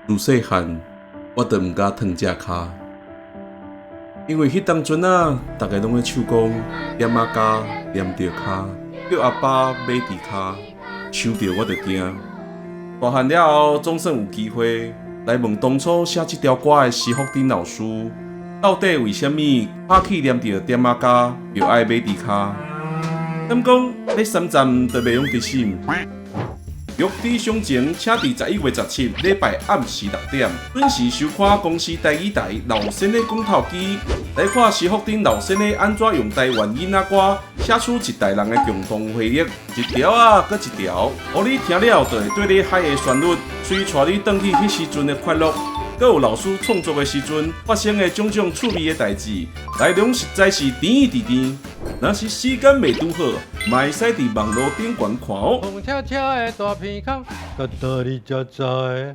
自細漢，我就毋敢褪隻跤，因為彼當陣仔，逐家攏咧唱講點仔跤黏著跤，叫阿爸馬豬跤，想著我就驚。大漢了後，總算有機會來問當初寫這條歌的施福鼎老師，到底為啥物拍去黏著點仔跤，就愛馬豬跤？敢講咧三站就袂用直心。玉枝相情，請佇11月17禮拜暗時6點，準時收看公視台語台老先的講透機，來看施福鼎老先生按怎用台灣囡仔歌寫出一代人的共同回憶，一條啊，閣一條，予你聽了就會綴咧海的旋律，隨帶你轉去彼時陣的快樂。閣有老師創作的時陣發生的種種趣味的代誌，內容實在是甜甜甜。若是時間袂拄好，嘛會使佇網路頂懸看哦。紅車車的大鼻孔，甲大哩遮遮的。